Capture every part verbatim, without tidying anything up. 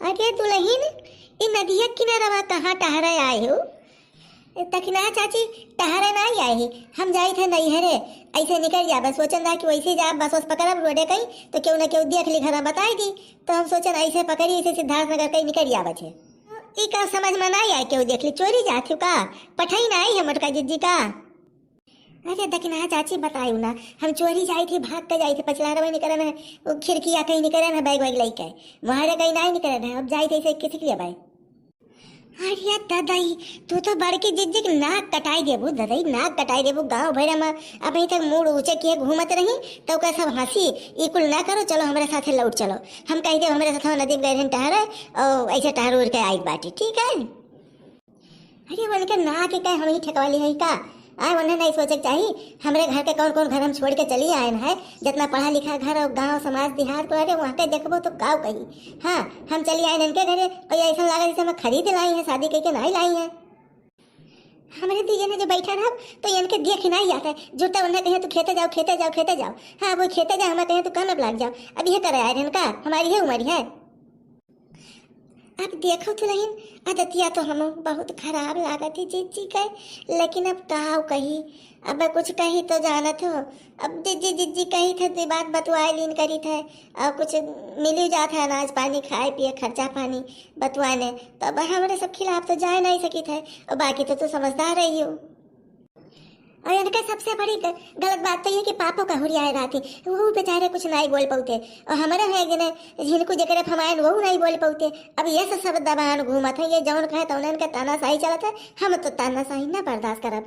अरे दुलहिन, ई नदिया किनारवा कहाँ टहरे आए हो? दखिनहा चाची, टहरे नाहीं आए ही, हम जाइत है नैहरे। ऐसे निकल जाबे, सोचन रहा कि वैसे जा, बस वस पकड़ब रोडे कहीं, तो केहू न केहू देख ली, घर में बताई दी। तो हम सोचन ऐसे पकड़ी, ऐसे सिद्धार्थनगर कहीं निकल जाबे छे। ई का समझ में नाहीं आए, केहू देख ली, चोरी जात हो का? पठई नाहीं है मोटका जिज्जी का? अरे दखिनहा चाची, बतायू ना, हम चोरी जाइत ही, भाग के जाइत ही, पचलारवा निकरन है, वो खिड़किया कहीं निकरन है, बैग वैग लइके, मोहरे कहीं नाहीं निकरन है, अब जाइत ही से किसी के लिए भाई। अरे ददई, तू तो बड़की जिज्जी के नाक कटाई देबू ददई, नाक कटाई देबू। गाँव भरे में अभी तक मूड़ ऊँचे किए घूमत रही, तो ओकर सब हँसी, "ई कुल ना करो, चलो हमरे साथे लौट चलो।" हम कह दे, "हमरे साथ नदी में गए रहन टहरे, और ऐसे टहर उड़ के आइत बाटी, ठीक है?" अरे उनके नाक के हम ही ठेकवाली है का? आए, उन्हें नहीं सोचे के चाही, हमरे घर के कौन कौन घर हम छोड़ के चली आए हैं, जितना पढ़ा लिखा घर और गाँव समाज देहात को, अरे वहाँ के देखबो तो गाँव कही। हाँ, हम चली आए इनके घरे और ये ऐसा लगा जैसे हम खरीद लाई है, शादी करके नहीं लाई है। हमरे दुई जने जो बैठा रहब तो इनके देख ही नहीं आता है, जुटा उन्हें कहे तू खेते जाओ, खेते जाओ, खेते जाओ। हाँ, वो खेते जाओ, हमें कहे तू काम में लाग जाओ। अब ये करे आए रहन का, हमारी है उम्र है। अब देखो दुलहिन, आदतिया तो हमहू बहुत खराब लागत है जिज्जी के, लेकिन अब का कही, अब कुछ कही तो जानत हो, अब जिज्जी जिज्जी कही थे तो बात बतुआए लीन करी थे, और कुछ मिली जात है अनाज पानी खाए पिए खर्चा पानी बतुआने, तो अब हमरे सब खिलाफ तो जाए नहीं सकी थे, और बाकी तो तू समझदार रही हो। और इनका सबसे बड़ी ग-, गलत बात तो ये कि पापो का हुरियाए रहती, वो बेचारे कुछ नहीं बोल पाते। और हमारे है जने जिनको जेकरे फमायन वो नहीं बोल पाते। अब ये सब, सब दबान घूमत है, ये जौन कहे तौन इनका तानाशाही चलत है। हम तो तानाशाही ना बर्दाश्त करब।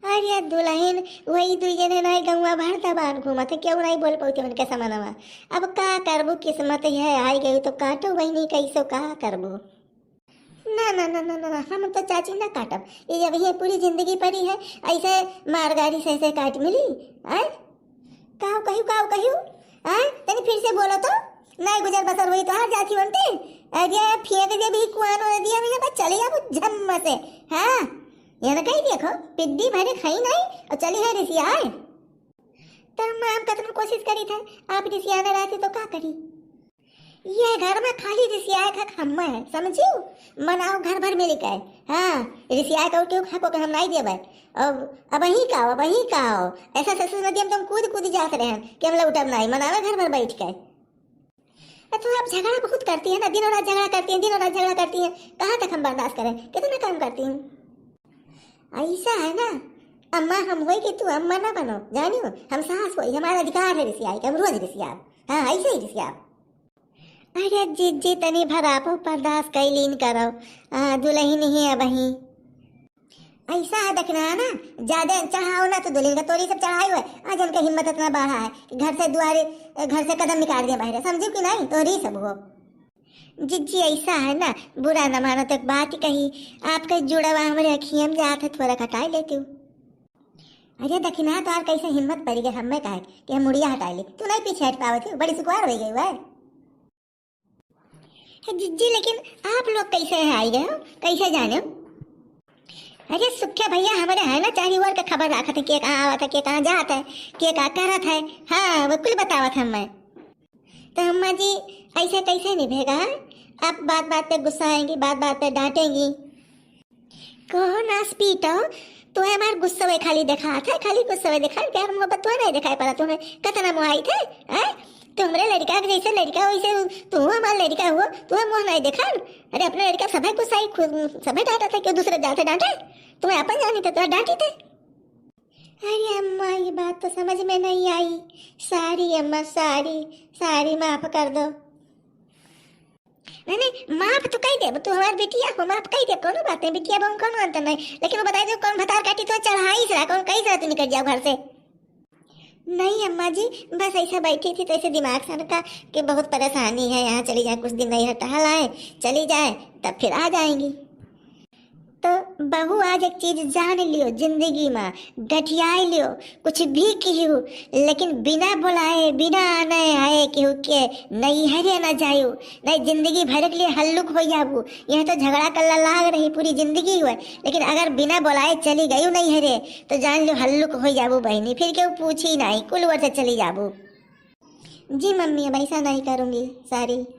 अरे दुलहिन, वही दुई जने नहीं गौवा भर दबान घूमत है, क्यों नहीं बोल पाते उनके समनवा। अब का करबू, किस्मत है आई गई तो काटो बहनी, कैसो का करबू। ना, ना, ना, ना, ना, ना, हम तो चाची ना काटब। ये अब ये पूरी जिंदगी पड़ी है, ऐसे मारगारी से ऐसे काट मिली, आय? काऊ कहियो, काऊ कहियो, आय? तनी फिर से बोलो तो, नहीं गुजर बसर हुई तो हार जाती बनती। अरे फेंक दे भी कुआनो दे दिया मुझे, बस चले जाबो झम्म से। हाँ, ये ना कही देखो, पिड्डी भरे खाई नहीं और चली है रिसियाए। तो हम, हम कतनो कोशिश करी थे, आप रिसियाने रहती तो का करी? ये घर में खाली रिसियाए खाक हम्मे है, समझियो? मनाओ घर भर मिल के। हाँ, रिसियाए का उठियो खाको के हम नहीं देबे। अब, अब ही का, अब ही का हो। ऐसा ससुर नदी हम तुम कूद कूद जात रहे हैं कि हम लौटब नहीं, मनावे घर भर बैठ के। अ, तो आप झगड़ा बहुत करती है ना, दिनों रात झगड़ा करती हैं, दिनों रात झगड़ा करती हैं। कहाँ तक हम बर्दाश्त करें? कितना काम करती हूँ। ऐसा है ना, अम्मा हम होई कि तू अम्मा ना बनो, जानियो? हम सास होई, हमारा अधिकार है रिसियाए के, हम रोज रिसियाब। हाँ, ऐसे ही रिसियाब। अरे जिज्जी, तनी भर आपो बर्दाश्त कैलीन करो। आ, दुलहिन ही अब ही। ऐसा है देखना है ना, ज्यादा चढ़ाओ ना तो दुलहिन का तोरी सब चढ़ाई हुए। आज इनका हिम्मत इतना बढ़ा है कि घर से दुआरे, घर से कदम निकाल दिया बाहर, समझो कि नहीं? तोरी सब हो। जिज्जी ऐसा है ना, बुरा न मानो तो एक बात ही कही, आपका जुड़वा हमरे अखियम जात है, थोड़ा घटाई लेती हूँ। अरे दखिनहा, तोहार कैसे हिम्मत पड़ी गई, हमें कहे कि हम मुड़िया हटाई ली, तू नहीं पीछे हट पावत है, बड़ी सुकुआर हो गई हुआ है। हे जिज्जी, लेकिन आप लोग कैसे है आई गए हो, कैसे जाने हो? अरे सुख्या भैया हमारे है ना, चारी ओर के खबर राखत है, के कहाँ आवत है, के कहाँ जात है, के का करत है। हाँ, वो कुल बतावत है हमें। तो अम्मा जी, ऐसे कैसे निभेगा? आप बात बात पे गुस्सा आएंगी, बात बात पे डांटेंगी। कहो नास पीटो, तुम्हें हमार गुस्सवे खाली देखात है, खाली गुस्सवे देखात, प्यार मोहब्बत तुम्हें नहीं दिखाई पड़ा, तुम्हें कितना मोहाई थे, हैं? तू हमरे लड़का के जैसे लड़का वैसे तू हमार लड़का हो, तुम्हें मोह नहीं देखा? अरे अपने लड़का सभे गुस्साई, खुद सभे डांटा था, क्यों दूसरे जाते डांटे? तुम्हें अपन जानी थे, तुम्हें डांटी थे। अरे अम्मा, ये बात तो समझ में नहीं आई। सॉरी अम्मा, सॉरी, सॉरी, माफ कर दो। नहीं, नहीं, माफ तो कही देब, तू हमार बिटिया हो, माफ कही देब, कोनो बात नहीं, बिटिया बहू कोनो अंतर नहीं। लेकिन वो बताई दो, कौन भतार काटी तो चढ़ाई से, कौन कहीं से तू निकल जाओ घर से? नहीं अम्मा जी, बस ऐसे बैठी थी तो ऐसे दिमाग से उनका कि बहुत परेशानी है, यहाँ चली जाए, कुछ दिन नहीं है, टहल आए, चली जाए, तब फिर आ जाएंगी। तो बहू, आज एक चीज जान लियो, जिंदगी में गठियाई लियो, कुछ भी किहू, लेकिन बिना बुलाए, बिना आने आए केहू के नैहरे न जायू, नहीं जिंदगी भर के लिए हल्लुक हो जाबू। यह तो झगड़ा कल्ला लाग रही पूरी जिंदगी हुए, लेकिन अगर बिना बुलाए चली गयू नैहरे तो जान लो हल्लुक हो जाबू बहनी, फिर केहू पूछी नहीं, कुल ओर से चली जाबू। जी मम्मी, अब ऐसा नहीं करूँगी, सॉरी।